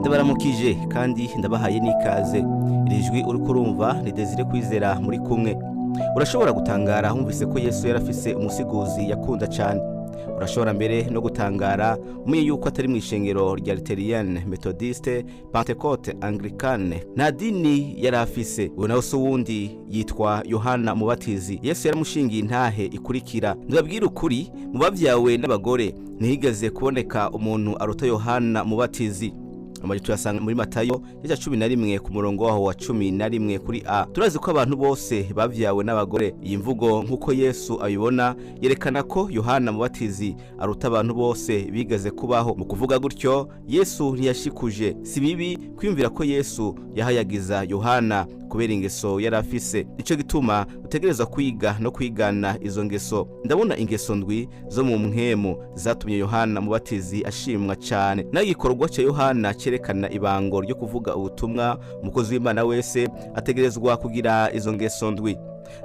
Ndabaramukije kandi ndabahaye n'ikaze. Iri jwi uriko urumva ni Desire Kwizera muri kumwe. Urashobora gutangara wumvise ko Yesu yarafise umusiguzi yakunda cyane. Urashobora mbere no gutangara umenye yuko atari mu ishengero rya Luteriyene, Metodiste, Pentecote, Anglikane. Nta dini yari afise. Uwo nawe se uwundi yitwa Yohana Mubatizi. Yesu yaramushingiye intahe ikurikira: "Ndababwira ukuri, mu bavyawe n'abagore ntihigeze kuboneka umuntu aruta Yohana Mubatizi." Amajwi tuyasanga muri Matayo igice 11 ku murongo waho wa 11 kuri A. Turazi ko abantu bose bavyawe n'abagore. Iyi mvugo, nk'uko Yesu abibona, yerekana ko Yohana Mubatizi aruta abantu bose bigeze kubaho. Mu kuvuga gutyo, Yesu ntiyashikuje. Si bibi kwiyumvira ko Yesu yahayagiza Yohana kubera ingeso yari afise. Nico gituma utegerezwa kwiga no kwigana izo ngeso. Ndabona ingeso ndwi zo mu mpwemu zatumye Yohana Mubatizi ashimwa cyane. Naho igikorwa cya Yohana cyerekana ibango ryo kuvuga ubutumwa, umukozi w'Imana wese ategerezwa kugira izo ngeso ndwi.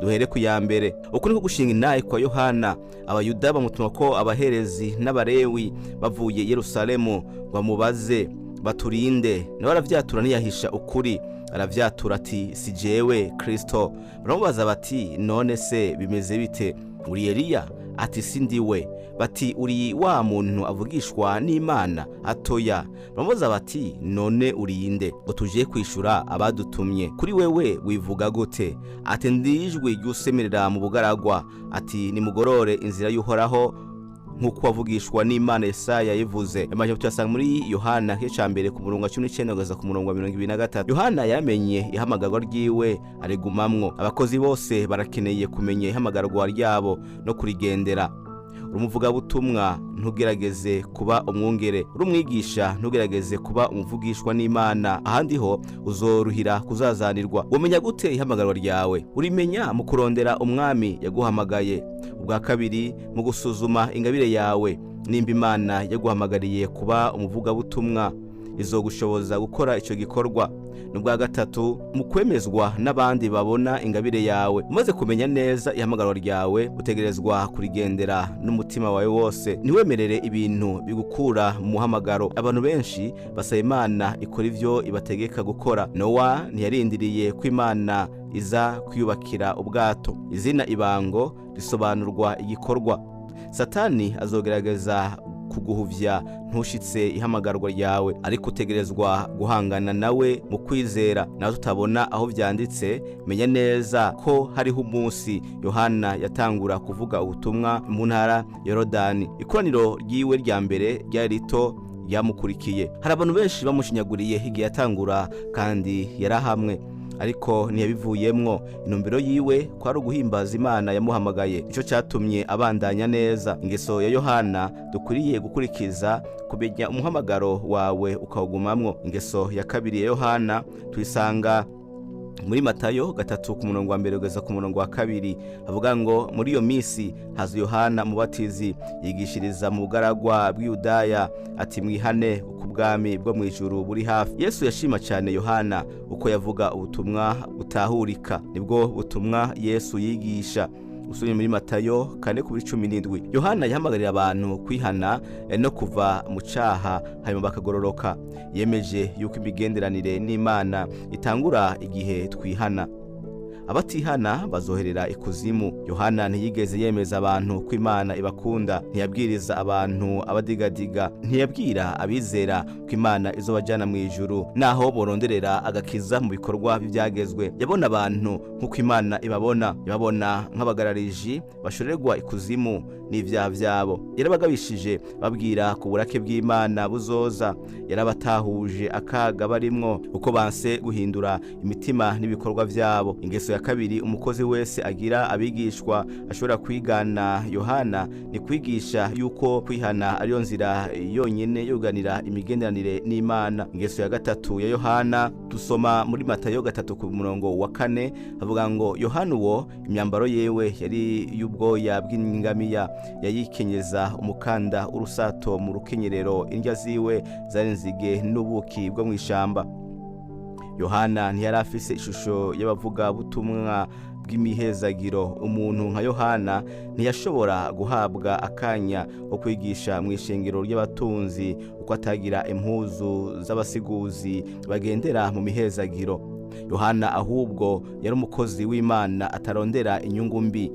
Duhere ku ya mbere. Uku niko gushinga intahe kwa Yohana. Abayuda bamutuma ko abaherezi n'Abarewi bavuye i Yerusalemu ngo bamubaze baturinde. Nawe aravyatura, ntiyahisha ukuri. Aravyatura ati: "Si jewe Kristo." Baramubaza bati: "None se bimeze bite? Uri Eliya?" Ati: "Si ndiwe." Bati: "Uri wa muntu avugishwa n'Imana?" Atoya. Baramubaza bati: "None urinde, ngo tuje kwishura abadutumye? Kuri wewe wivuga gute?" Ati: "Ndijwi ry'usemerera mu bugaragwa, ati: 'Nimugorore inzira y'Uhoraho,' nk'uko wavugishwa n'Imana Yesaya yivuze." Amajambo tuyasanga muri Yohana igice 1 ku murongo wa 19 kugeza ku murongo wa 23. Yohana yaramenye ihamagarwa ryiwe, arigumamwo. Abakozi bose barakeneye kumenya ihamagarwa ryabo no kurigendera. Uri umuvugabutumwa, ntugerageze kuba umwungere. Uri umwigisha, ntugerageze kuba umuvugishwa n'Imana. Ahandi ho uzoruhira kuzazanirwa. Wamenya gute ihamagarwa ryawe? Urimenya mu kurondera Umwami yaguhamagaye. Ubwa kabiri, mu gusuzuma ingabire yawe. Nimba Imana yaguhamagariye kuba umuvugabutumwa, izogushoboza gukora icyo gikorwa. N'ubwa gatatu, mu kwemezwa n'abandi babona ingabire yawe. Umaze kumenya neza ihamagarwa ryawe, utegerezwa kurigendera n'umutima wawe wose. Ntiwemerere ibintu bigukura mu muhamagaro. Abantu benshi basaba Imana ikora ivyo ibategeka gukora. Nowa ntiyarindiriye ko Imana iza kwiyubakira ubwato. Izina ibango risobanurwa igikorwa. Satani azogerageza kuguhuvya ntushitse ihamagarwa ryawe, ariko utegerezwa guhangana nawe mu kwizera. Nawe tutabona aho vyanditse, menya neza ko hariho umunsi Yohana yatangura kuvuga ubutumwa mu ntara Yorodani. Ikoraniro ryiwe rya mbere ryari rito ryamukurikiye. Hari abantu benshi bamushinyaguriye igihe yatangura, kandi yarahamwe, ariko ntiyabivuyemwo. Intumbero yiwe kwari uguhimbaza Imana yamuhamagaye. Nicyo cyatumye abandanya neza. Ingeso ya Yohana dukwiriye gukurikiza: kumenya umuhamagaro wawe ukawugumamwo. Ingeso ya kabiri ya Yohana tuyisanga muri Matayo 3 ku murongo wa 1 kugeza ku murongo wa 2. Avuga ngo: "Muri iyo minsi haza Yohana Mubatizi, yigishiriza mu bugaragwa bw'Iyudaya, ati: 'Mwihane, uko ubwami bwo mu ijuru buri hafi.'" Yesu yashima cyane Yohana uko yavuga ubutumwa butahurika. Nibwo butumwa Yesu yigisha. Usomye muri Matayo 4 kuri 17. Yohana yahamagarira abantu kwihana no kuva mu caha, hanyuma bakagororoka. Yemeje yuko imigenderanire n'Imana itangura igihe twihana. Abatihana bazoherera ikuzimu. Yohana ntiyigeze yemeza abantu ko Imana ibakunda. Ntiyabwiriza abantu abadigadiga. Ntiyabwira abizera ko Imana izobajana mu ijuru naho boronderera agakiza mu bikorwa by'ibyagezwe. Yabona abantu nk'uko Imana ibabona. Yababona nk'abagarariji bashorerwa ikuzimu n'ivyaha vyabo. Yarabagabishije, babwira ku burake bw'Imana buzoza. Yarabatahuje akaga barimwo uko banse guhindura imitima n'ibikorwa vyabo. Ingeso ya kabiri umukozi wese agira abigishwa ashobora kwigana Yohana ni kwigisha yuko kwihana ariyo nzira yonyine yo kuganira imigenderanire n'Imana. Ingeso ya gatatu ya Yohana dusoma muri Matayo 3 ku murongo wa 4. Avuga ngo: "Yohana uwo, imyambaro yewe yari y'ubwoya bw'ingamiya, yayikenyeza umukanda w'urusato mu rukenyerero, indya ziwe zari inzige n'ubuki bwo mu ishamba." Yohana ntiyari afise ishusho y'abavugabutumwa bw'imihezagiro. Umuntu nka Yohana ntiyashobora guhabwa akanya ko kwigisha mu ishengero ry'abatunzi uko atagira impuzu z'abasiguzi bagendera mu mihezagiro. Yohana ahubwo yari umukozi w'Imana atarondera inyungu mbi.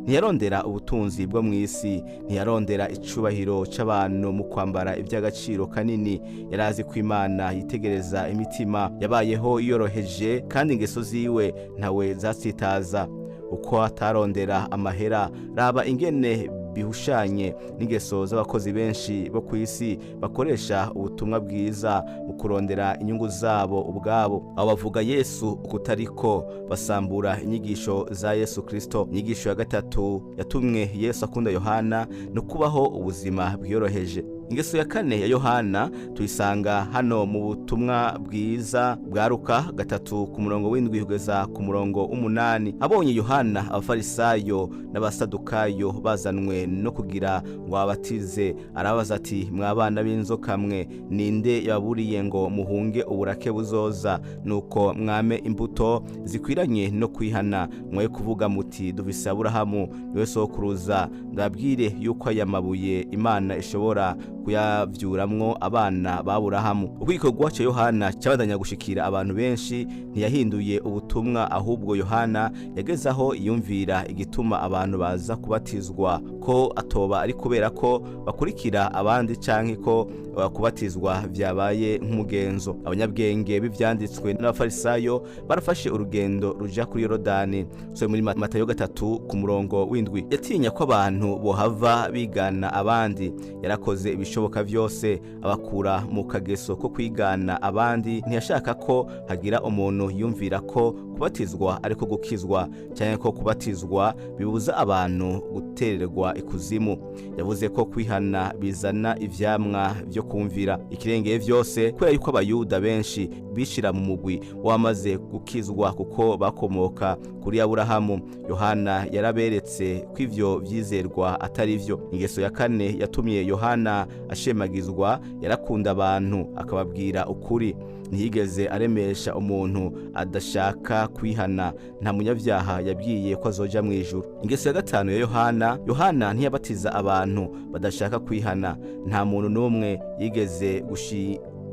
Ntiyarondera ubutunzi bwo mu isi, ntiyarondera icubahiro c'abantu mu kwambara iby'agaciro kanini. Yari azi ko Imana yitegereza imitima. Yabayeho yoroheje kandi ingeso ziwe ntawe zatsitaza. Uko atarondera amahera, raba ingene bihushanye n'ingeso z'abakozi benshi bo ku isi bakoresha ubutumwa bwiza mu kurondera inyungu zabo ubwabo. Abo bavuga Yesu ukutariko, basambura inyigisho za Yesu Kristo. Inyigisho ya gatatu yatumwe Yesu akunda Yohana no kubaho ubuzima bwiyoroheje. Ingeso ya kane ya Yohana tuyisanga hano mu butumwa bwiza bwa Luka 3 ku murongo w'indwi kugeza ku murongo w'umunani. Abonye Yohana abafarisayo n'abasadukayo bazanwe no kugira ngo abatize, arabaza ati: mwabana b'inzoka mwe, ninde yababuriye ngo muhunge uburake buzoza? Nuko mwame imbuto zikwiranye no kwihana. Mwe kuvuga muti: dufise Aburahamu niwe sokuruza. Ndabwire yuko aya mabuye Imana ishobora kuyavyuramwo abana ba Aburahamu. Uko igikorwa ca Yohana cabandanya gushikira abantu benshi, ntiyahinduye ubutumwa, ahubwo Yohana yageze aho yiyumvira igituma abantu baza kubatizwa, ko atoba ari kubera ko bakurikira abandi canke ko kubatizwa vyabaye nk'umugenzo. Abanyabwenge b'ivyanditswe n'abafarisayo barafashe urugendo ruja kuri Yorodani. So muri Matayo 3 ku murongo w'indwi. Yatinya ko abantu bohava bigana abandi. Yarakoze ibishoboka vyose abakura mu kageso ko kwigana abandi. Ntiyashaka ko hagira umuntu yumvira ko kubatizwa ariko gukizwa, cyangwa ko kubatizwa bibuza abantu gutererwa ikuzimu. Yavuze ko kwihana bizana ivyamwa vyo kumvira. Ikirengeye vyose, kubera yuko abayuda benshi bishira mu mugwi wamaze gukizwa kuko bakomoka kuri Aburahamu, Yohana yaraberetse ko ivyo vyizerwa atari vyo. Ingeso ya kane yatumye Yohana ashemagizwa, yarakunda abantu akababwira ukuri. Ntiyigeze aremesha umuntu adashaka kwihana. Nta munyabyaha yabwiye ko azoja mu ijuru. Ingeso ya gatanu ya Yohana, Yohana ntiyabatiza abantu badashaka kwihana. Nta muntu n'umwe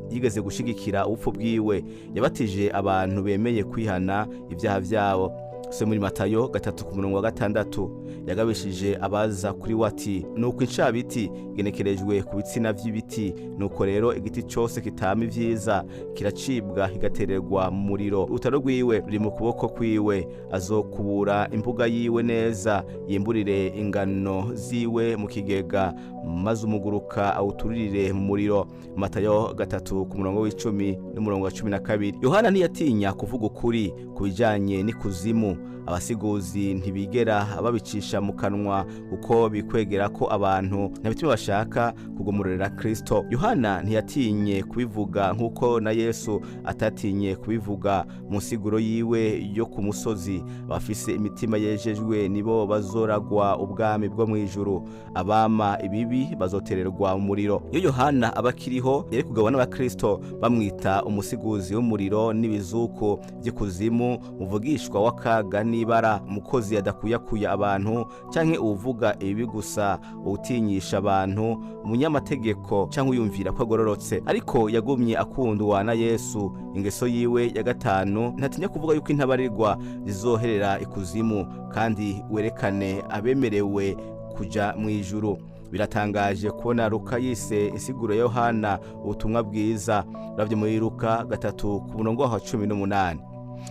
yigeze gushigikira ubupfu bwiwe. Yabatije abantu bemeye kwihana ibyaha byabo. Se muri Matayo 3 ku murongo wa 6 yagabishije abaza kuri wati: nuko incabiti genekerejwe ku bitsina vy'ibiti, nuko rero igiti cyose kitama ivyiza kiracibwa kigatererwa mu muriro. Urutaro rwiwe ruri mu kuboko kwiwe, azokubura imbuga yiwe neza, yimburire ingano ziwe mu kigega, maze umuguruka awuturirire mu muriro. Matayo 3 ku murongo w'icumi n'umurongo wa 12. Yohana ntiyatinya kuvuga ukuri ku bijanye n'ikuzimu. Abasiguzi ntibigera babicisha mu kanwa kuko bikwegera ko abantu nta bitima bashaka kugomorera Kristo. Yohana ntiyatinye kubivuga nk'uko na Yesu atatinye kubivuga mu nsiguro yiwe yo ku musozi. Abafise imitima yejejwe nibo bazoragwa ubwami bwo mu ijuru, abama ibibi bazotererwa mu muriro. Iyo Yohana abakiriho yari kugabana n'abakristo bamwita umusiguzi w'umuriro n'ibizuko by'ikuzimu, muvugishwa w'akaga n'ibara, umukozi adakuyakuya abantu canke uwuvuga ibibi gusa, uwutinyisha abantu, umunyamategeko canke uyumvira ko agororotse. Ariko yagumye akundwa na Yesu. Ingeso yiwe ya gatanu, ntatinya kuvuga yuko intabarirwa zizoherera ikuzimu kandi werekane abemerewe kuja mu ijuru. Biratangaje kubona Luka yise insiguro ya Yohana ubutumwa bwiza. Uravye muri Luka 3 ku murongo wa 18.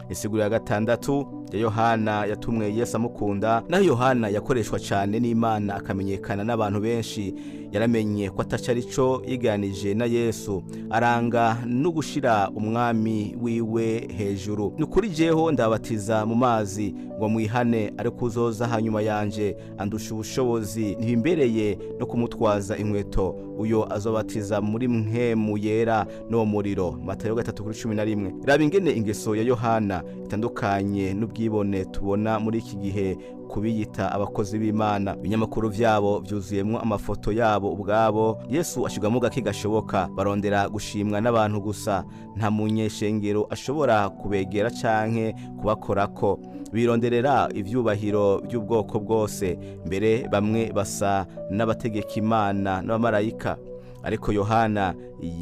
Insiguro ya gatandatu ya Yohana yatumwe Yesu amukunda. Naho Yohana yakoreshwa cyane n'Imana akamenyekana n'abantu benshi, yaramenye ko ataca arico yiganije na Yesu, aranga no gushira umwami wiwe hejuru. Nukuri jeho ndabatiza mu mazi ngo mwihane, ariko uzoza hanyuma yanje andusha ubushobozi, ntibimbereye no kumutwaza inkweto, uyo azobatiza muri mpwemu yera no muriro. Matayo 3:11. Raba ingene ingeso ya Yohana itandukanye n'ubwibone tubona muri iki gihe kubiyita abakozi b'Imana. Ibinyamakuru vyabo vyuzuyemwo amafoto yabo ubwabo. Yesu ashigwamo gake gashoboka. Barondera gushimwa n'abantu gusa. Nta munyeshengero ashobora kubegera canke kubakorako. Bironderera ivyubahiro by'ubwoko bwose, mbere bamwe basa n'abategeka Imana n'abamarayika. Ariko Yohana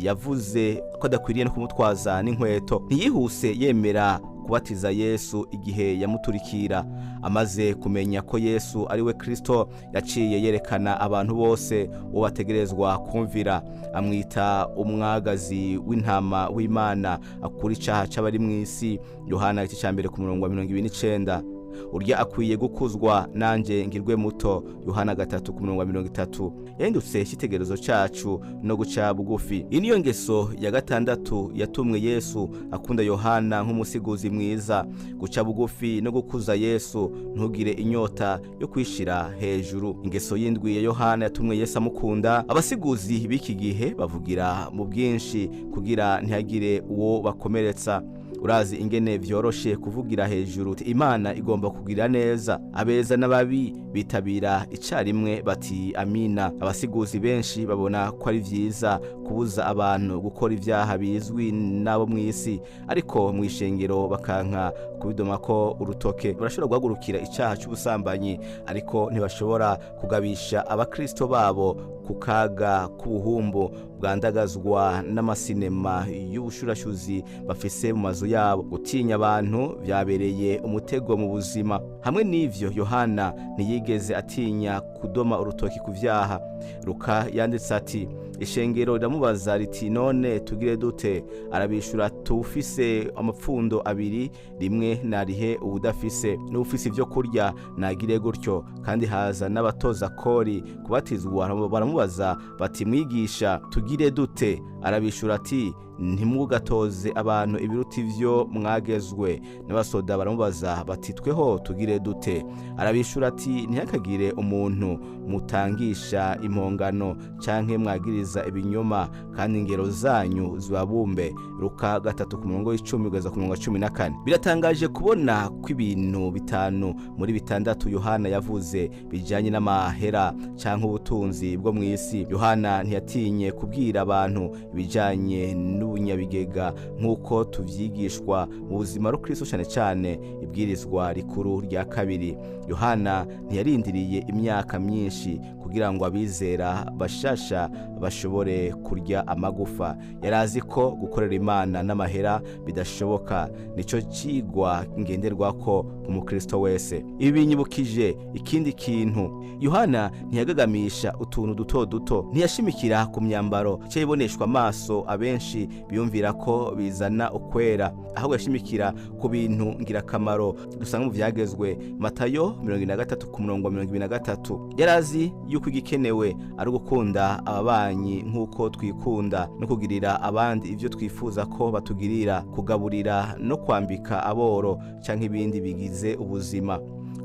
yavuze ko adakwiriye no kumutwaza n'inkweto. Ntiyihuse yemera kubatiza Yesu igihe yamuturikira. Amaze kumenya ko Yesu ari we Kristo, yaciye yerekana abantu bose uwo bategerezwa kumvira. Amwita umwagazi w'intama w'Imana akura icaha c'abari mw'isi. Yohana igice ca 1 ku murongo wa 29. Urya akwiye gukuzwa nanje ngirwe muto. Yohana 3 ku murongo wa 30. Yahindutse icyitegererezo cacu no guca bugufi. Iyi niyo ngeso ya 6 yatumwe Yesu akunda Yohana nk'umusiguzi mwiza. Guca bugufi no gukuza Yesu, ntugire inyota yo kwishira hejuru. Ingeso y'indwi ya Yohana yatumwe Yesu amukunda. Abasiguzi b'iki gihe bavugira mu bwinshi kugira ntihagire uwo bakomeretsa. Urazi ingene vyoroshe kuvugira hejuru Imana igomba kugira neza. Abeza n'ababi bitabira icarimwe bati amina. Abasiguzi benshi babona ko ari vyiza kubuza abantu gukora ivyaha bizwi nabo mw'isi, ariko mw'ishengero bakanka kubidoma ko urutoke. Barashobora guhagurukira icaha c'ubusambanyi, ariko ntibashobora kugabisha abakristo babo ku kaga k'ubuhumbu bwandagazwa n'amasinema y'ubushurashuzi bafise mu mazu yabo. Gutinya abantu vyabereye umutego mu buzima. Hamwe n'ivyo, Yohana ntiyigeze atinya kudoma urutoki ku vyaha. Luka yanditse ati: ishengero riramubaza riti none tugire dute? Arabishura, tufise amapfundo abiri, rimwe narihe uwudafise, n'ufise ivyo kurya nagire gutyo. Kandi haza n'abatoza kori kubatizwa, baramubaza bati mwigisha tugire dute? Arabishura ati ntimugatoze abantu ibiruta ivyo mwagezwe. N'abasoda baramubaza bati tweho tugire dute? Arabishura ati ntihakagire umuntu mutangisha impongano canke mwagiriza ibinyoma, kandi ingero zanyu zibabumbe. Luka 3 ku murongo w'icumi kugeza ku murongo wa 14. Biratangaje kubona ko ibintu 5 muri 6 Yohana yavuze bijanye n'amahera canke ubutunzi bwo mw'isi. Yohana ntiyatinye kubwira abantu ibijanye n'ubunyabigega nk'uko tuvyigishwa mu buzima rukristo, cyane cyane ibwirizwa rikuru rya 2. Yohana ntiyarindiriye imyaka myinshi kugira ngo abizera bashasha bashobore kurya amagufa. Yarazi ko gukorera Imana n'amahera bidashoboka. Nico cigwa ngenderwako umukristo wese. Ibi binyibukije ikindi kintu. Yohana ntiyagagamisha utuntu duto duto, ntiyashimikira ku myambaro cyo iboneshwa amaso abenshi biyumvira ko bizana ukwera, ahubwo yashimikira ku bintu ngirakamaro dusanga mu vyagezwe. Matayo 23 ku murongo wa 23. Yarazi yuko igikenewe ari ugukunda ababanyi nk'uko twikunda, no kugirira abandi ivyo twifuza ko batugirira, kugaburira no kwambika aboro canke ibindi bigize ubuzima,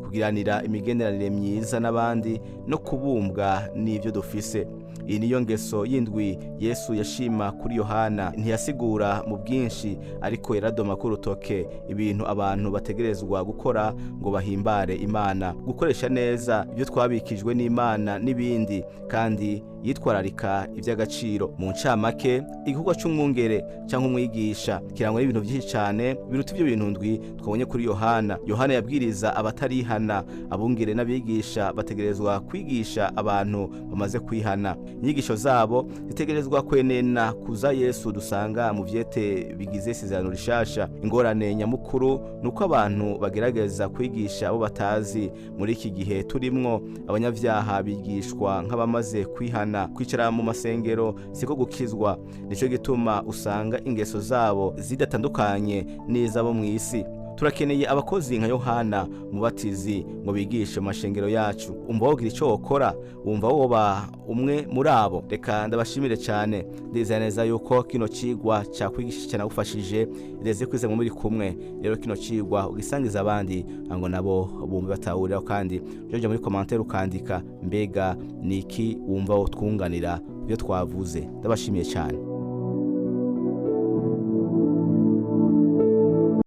kugiranira imigenderanire myiza n'abandi no kubumbwa n'ivyo dufise. Iyi niyo ngeso y'indwi Yesu yashima kuri Yohana. Ntiyasigura mu bwinshi, ariko yaradoma ku rutoke ibintu abantu bategerezwa gukora ngo bahimbare Imana, gukoresha neza ibyo twabikijwe n'Imana n'ibindi, kandi yitwararika iby'agaciro. Mu ncamake, igikorwa c'umwungere cyangwa umwigisha kirangwa n'ibintu byinshi cyane biruta ibyo bintu ndwi twabonye kuri Yohana. Yohana yabwiriza abatarihana. Abungere n'abigisha bategerezwa kwigisha abantu bamaze kwihana. Inyigisho zabo zitegerezwa kwenena kuza Yesu dusanga mu vyete bigize isezerano rishasha. Ingorane nyamukuru nuko abantu bagerageza kwigisha abo batazi. Muri iki gihe turimwo, abanyavyaha bigishwa nk'abamaze kwihana. Kwicara mu masengero siko gukizwa. Nico gituma usanga ingeso zabo zidatandukanye n'izabo mw'isi. Turakeneye abakozi nka Yohana mubatizi ngo bigishe mu mashengero yacu. Umva wogira ico wokora, wumva woba umwe muri abo. Reka ndabashimire cyane, ndizera neza yuko kino cigwa cakwigisha cyane gufashije. Ndeze kwize mu muri kumwe. Rero kino cigwa ugisangiza abandi ngo nabo bumve batahurira, kandi uje muri commentaire ukandika mbega niki wumva wo twunganira byo twavuze. Ndabashimiye cyane.